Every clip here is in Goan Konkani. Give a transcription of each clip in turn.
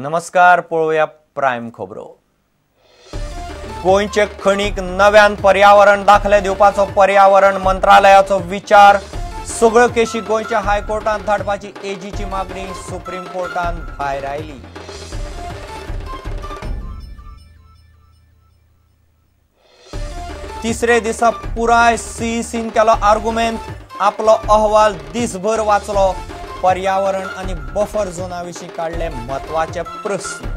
नमस्कार, पळोवया प्रायम खबरो. गोंयचे खणीक नव्यान पर्यावरण दाखले दिवपाचो पर्यावरण मंत्रालयाचो विचार. सगळ्यो केशी गोंयच्या हायकोर्टांत धाडपाची एजीची मागणी सुप्रीम कोर्टान भायर आयली. तिसरे दिसा पुराय सीईसीन केलो आर्गुमेंट. आपलो अहवाल दिसभर वाचलो. पर्यावरण आनी बफर झोना विशीं काडले म्हत्वाचे प्रस्न.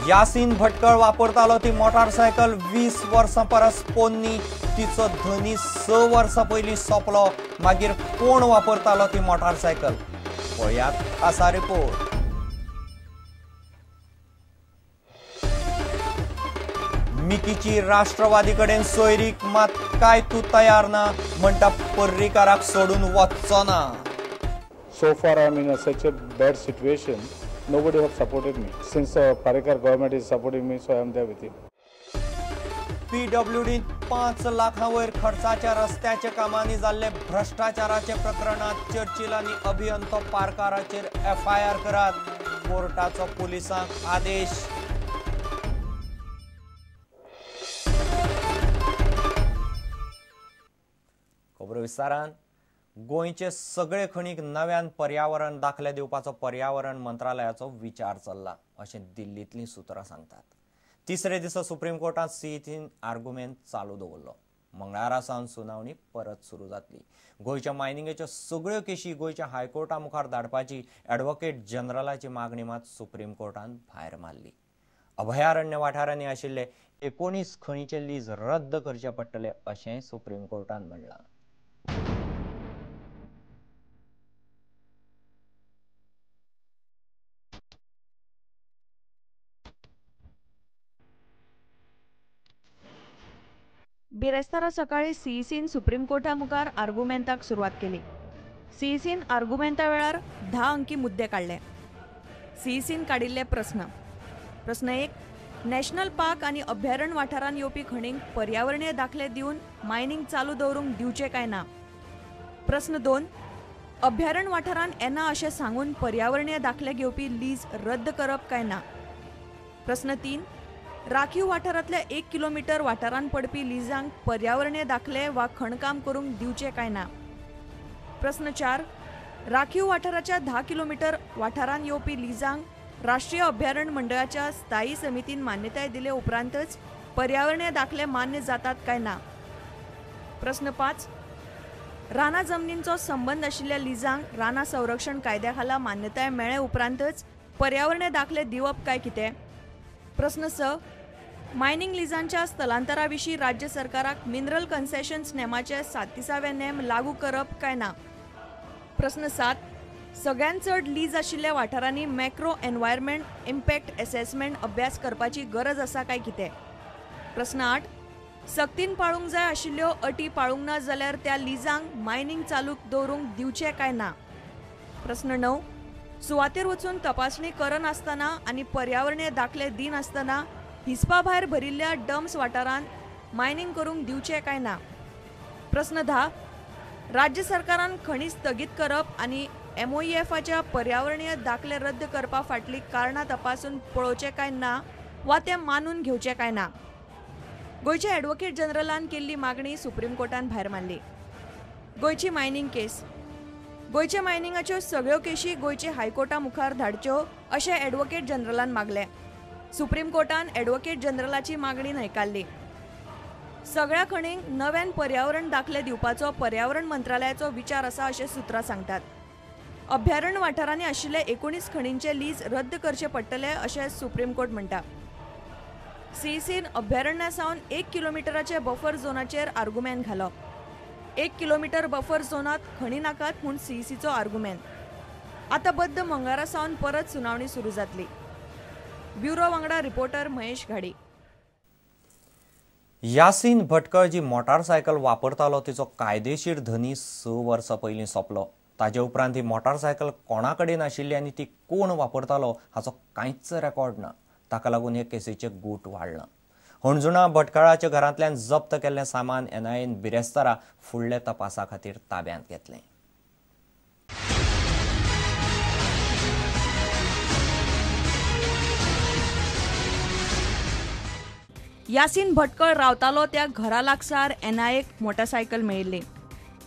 यासीन भटकळ वापरतालो ती मोटारसायकल 20 वर्सां परस पोन्नी. तिचो धनी 6 वर्सां पयलीं सोंपलो. मागीर कोण वापरतालो ती मोटारसायकल? पळयात खासा रिपोर्ट. मिकीची राष्ट्रवादी कडेन सोयरीक मात काय तूं तयार ना म्हणटा पर्रीकाराक सोडून वचचो ना. So far I am in a such a bad situation. Nobody have supported me. Since Parrikar government is supporting me, so I am there with him. PWD 5 लाखां वयर खर्चाच्या रस्त्याच्या कामांनी जाल्ले भ्रष्टाचाराचे प्रकरणात चर्चिल आनी अभियंतो पारकाराचेर एफआयआर करात. कोर्टाचो पुलिसांक आदेश. खबरो विस्तारान. गोंयचे सगळे खणीक नव्यान पर्यावरण दाखले दिवपाचो पर्यावरण मंत्रालयाचो विचार चल्ला अशें दिल्लींतलीं सुत्रां सांगतात. तिसरे दिसा सुप्रीम कोर्टांत सीईसीन आर्गुमेंट चालू दवरलो. मंगळारा सावन सुनावणी परत सुरू जातली. गोंयच्या मायनिंगेच्यो सगळ्यो केशी गोंयच्या हायकोर्टा मुखार धाडपाची ॲडव्होकेट जनरलाची मागणी मात सुप्रीम कोर्टान भायर मारली. अभयारण्य वाठारांनी आशिल्ले 19 खणीचे लीज रद्द करचे पडटले अशें सुप्रीम कोर्टान म्हणलां. बिरेस्तारा सकाळी सीईसीन सुप्रीम कोर्टा मुखार आर्गुमेंताक सुरवात केली. सीईसीन आर्गुमेंता वेळार 10 अंकी मुद्दे काडले. सीईसीन काडिल्ले प्रस्न. प्रस्न 1, नॅशनल पार्क आनी अभयारण्य वाठारांत येवपी खणींक पर्यावरणीय दाखले दिवन मायनिंग चालू दवरूंक दिवचें काय ना? प्रस्न 2, अभयारण्य वाठारांत येना अशें सांगून पर्यावरणीय दाखले घेवपी लीज रद्द करप काय ना? प्रस्न 3, राखीव वाठारांतल्या 1 किलोमीटर वाठारांत पडपी लिजांक पर्यावरणीय दाखले वा खणकाम करूंक दिवचें काय ना? प्रस्न 4, राखीव वाठाराच्या 10 किलोमीटर वाठारांत येवपी लिजांक राष्ट्रीय अभयारण्य मंडळाच्या स्थायी समितीन मान्यताय दिले उपरांतच पर्यावरणीय दाखले मान्य जातात काय ना? प्रस्न 5, रानां जमनींचो संबंद आशिल्ल्या लिजांक रानां संरक्षण कायद्या खाला मान्यताय मेळ्ळे उपरांतच पर्यावरणीय दाखले दिवप काय कितें? प्रस्न 6, मायनिंग लिजांच्या स्थलांतरा विशीं राज्य सरकाराक मिनरल कन्सेशन्स नेमाचे 37वे नेम लागू करप काय ना? प्रस्न 7, सगळ्यांत चड लीज आशिल्ल्या वाठारांनी मॅक्रो एनवायरमेंट इम्पॅक्ट एसेसमेंट अभ्यास करपाची गरज आसा काय कितें? प्रस्न 8, सक्तीन पाळूंक जाय आशिल्ल्यो अटी पाळूंक ना जाल्यार त्या लिजांक मायनिंग चालू दवरूंक दिवचें काय ना? प्रस्न 9, सुवातेर वचून तपासणी करनासतना आनी पर्यावरणीय दाखले दिनासतना हिसपा भायर भरिल्ल्या डम्स वाठारांत मायनिंग करूंक दिवचें काय ना? प्रस्न 10, राज्य सरकारान खणी स्थगीत करप आनी एमओईएफाच्या पर्यावरणीय दाखले रद्द करपा फाटलीं कारणां तपासून पळोवचें काय ना वा तें मानून घेवचें काय ना? गोंयच्या ॲडव्होकेट जनरलान केल्ली मागणी सुप्रीम कोर्टान भायर मारली. गोंयची मायनिंग केस. गोंयच्या मायनिंगाच्यो सगळ्यो केशी गोंयचे हायकोर्टा मुखार धाडच्यो अशें ॲडव्होकेट जनरलान मागलें. सुप्रीम कोर्टान ॲडव्होकेट जनरलाची मागणी न्हयकारली. सगळ्या खणींक नव्यान पर्यावरण दाखले दिवपाचो पर्यावरण मंत्रालयाचो विचार आसा अशें सुत्रां सांगतात. अभयारण्य वाठारांनी आशिल्ले 19 खणींचे लीज रद्द करचे पडटले अशें सुप्रीम कोर्ट म्हणटा. सीईसीन अभयारण्या सावन 1 किलोमिटराचे बफर झोनाचेर आर्गुमेंट घालो. 1 किलोमीटर बफर झोनात खणी नाकात म्हूण सीईसीचो आर्गुमेंट. आतां बद्द मंगळारा सावन परत सुनावणी सुरू जातली. ब्युरो वांगडा रिपोर्टर महेश घाडी. यासीन भटकळ जी मोटारसायकल वापरतालो तिचो कायदेशीर धनी 6 वर्सां पयलीं सोंपलो. ताजे उपरांत ही मोटारसायकल कोणा कडेन आशिल्ली आनी ती कोण वापरतालो हाचो कांयच रेकॉर्ड ना. ताका लागून हे केसीचें गूट वाडलां. हणजुणा भटकळाच्या घरांतल्यान जप्त केल्लें सामान एनआयएन बिरेस्तारा फुडल्या तपासा खातीर ताब्यांत घेतलें. यासीन भटकळ रावतालो त्या घरा लागसार एनआयएक मोटरसायकल मेळिल्ली.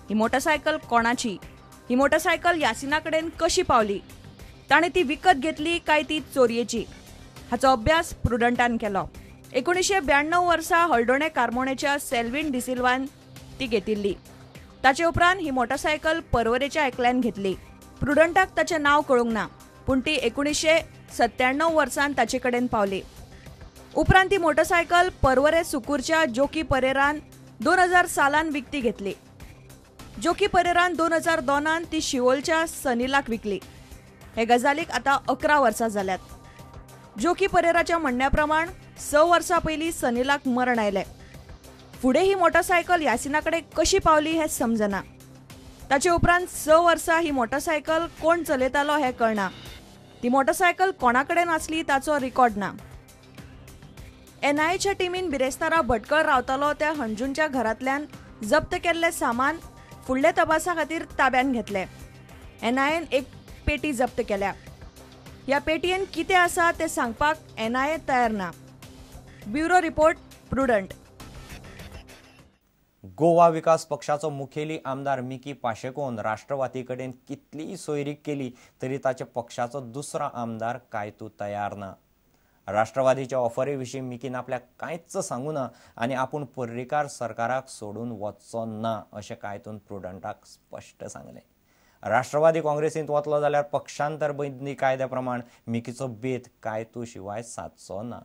ही मोटरसायकल कोणाची? ही मोटरसायकल यासिना कडेन कशी पावली? ताणें ती विकत घेतली काय ती चोरयेची? हाचो अभ्यास प्रुडंटान केलो. 1992 वर्सा हळदोणे कारमोणेच्या सेल्विन डिसिल्वान ती घेतिल्ली. ताचे उपरांत ही मोटरसायकल परवरेच्या एकल्यान घेतली. प्रुडंटाक ताचें नांव कळूंक ना, पूण ती 1997 वर्सान ताचे कडेन पावली. उपरांत ती मोटरसायकल परवरे सुकूरच्या जोकी परेरान 2000 सालान विकती घेतली. जोकी परेरान 2002 ती शिवोलच्या सनीलाक विकली. हे गजालीक आतां 11 वर्सां जाल्यात. जोकी परेराच्या म्हणण्या प्रमाण 6 वर्सां पयलीं सनीलाक मरण आयलें. फुडें ही मोटरसायकल यासिना कडेन कशी पावली हें समजना. ताचे उपरांत 6 वर्सां ही मोटरसायकल कोण चलयतालो हें कळना. ती मोटरसायकल कोणा कडेन आसली ताचो रिकॉर्ड ना. एनआयएच्या टिमीन बिरेस्तारा भटकळ रावतालो त्या हणजूणच्या घरांतल्यान जप्त केल्लें सामान फुडल्या तपासा खातीर ताब्यांत घेतलें. एनआयएन एक पेटी जप्त केल्या. ह्या पेटयेन कितें आसा तें सांगपाक एनआयए तयार ना. Bureau report, Prudent. Goa विकास पक्षाचो मुखेली आमदार मिकी पाशेकोन राष्ट्रवादी कडेन कितलीय सोयरीक केली तरी ताच्या पक्षाचो दुसरो आमदार कायतू तयार ना. राष्ट्रवादीच्या ऑफरी विशीं मिकीन आपल्याक कांयच सांगू ना आनी आपूण पर्रीकार सरकाराक सोडून वचचो ना अशें कायतून प्रुडंटाक स्पश्ट सांगलें. राष्ट्रवादी काँग्रेसींत वतलो जाल्यार पक्षांतर बंदी कायद्या प्रमाण मिकीचो बेत कायतू शिवाय सादचो ना.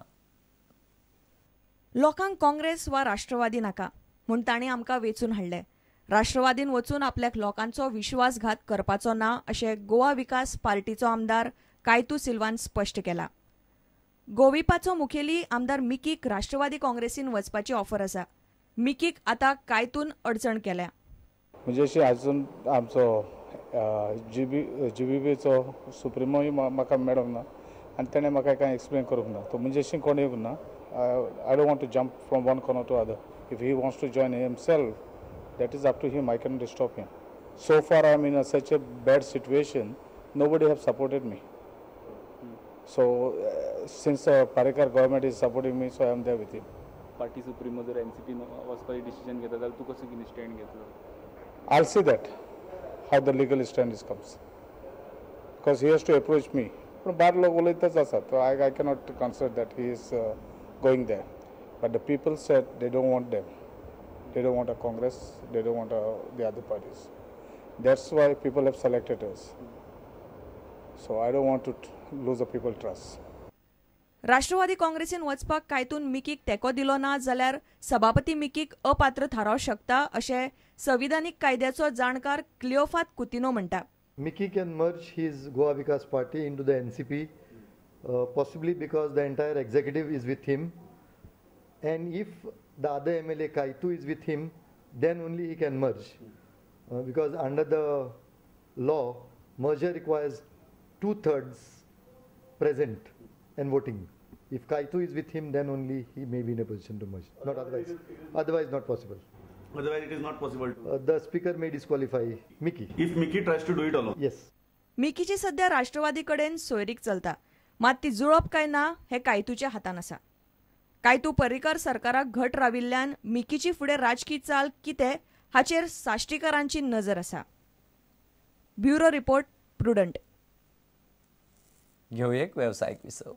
लोकांक काँग्रेस वा राष्ट्रवादी नाका म्हूण तांणी आमकां वेंचून हाडले. राष्ट्रवादीन वचून आपल्याक लोकांचो विश्वासघात करपाचो ना अशें गोवा विकास पार्टीचो आमदार कायतू सिल्वान स्पश्ट केला. गोविपाचो मुखेली आमदार मिकीक राष्ट्रवादी काँग्रेसीन वचपाची ऑफर आसा. मिकीक आतां कायतून अडचण केल्या. म्हणजे अशी आजून आमचो जीबीबीचो सुप्रिमोय म्हाका मेळोंक ना आनी तेणें म्हाका कांय एक्सप्लेन करूंक ना. तो म्हणजे अशी कोण येवंक ना. I don't want to jump from one corner to other. If he wants to join himself, that is up to him. I cannot stop him. So far I am in a such a bad situation, nobody have supported me. So since Parrikar government is supporting me, so I am there with him. Party supremo जर एनसीपी वचपाची डिसिजन घेता जाल्यार तूं कसो कितें स्टँड घेतलो? I'll see that how the legal stand is comes, because he has to approach me. पूण बार लोक उलयतच आसात. I cannot consider that he is going there. But the people said they don't want them. They don't want a Congress, they don't want the other parties. That's why people have selected us. So I don't want to lose the people trust. Rashtrawadi काँग्रेसीन वचपाक कायतून मिकीक तेंको दिलो ना जाल्यार सभापती मिकीक अपात्र थारावंक शकता अशें संविधानीक कायद्याचो जाणकार क्लियोफात कुतिनो म्हणटा. Mickey can merge his Goa Vikas Party into the NCP, possibly because the entire executive is with him, and if the other MLA Kaitu is with him, then only he can merge, because under the law, merger requires 2/3 present and voting. If Kaitu is with him, then only he may be in a position to merge. Not otherwise. Otherwise, not possible. Otherwise, it is not possible to. The speaker may disqualify Mickey. If Mickey tries to do it alone. Yes. मिकीची सध्या राष्ट्रवादी कडेन सोयरीक चलता, मात ती जुळप काय ना हे कायतूच्या हातान आसा. कायतू पर्रीकार सरकाराक घट राविल्ल्यान मिकीची फुडें राजकी चाल कितें हाचेर साश्टीकारांची नजर आसा. Bureau report, Prudent. घेवया एक वेवसायीक विसव.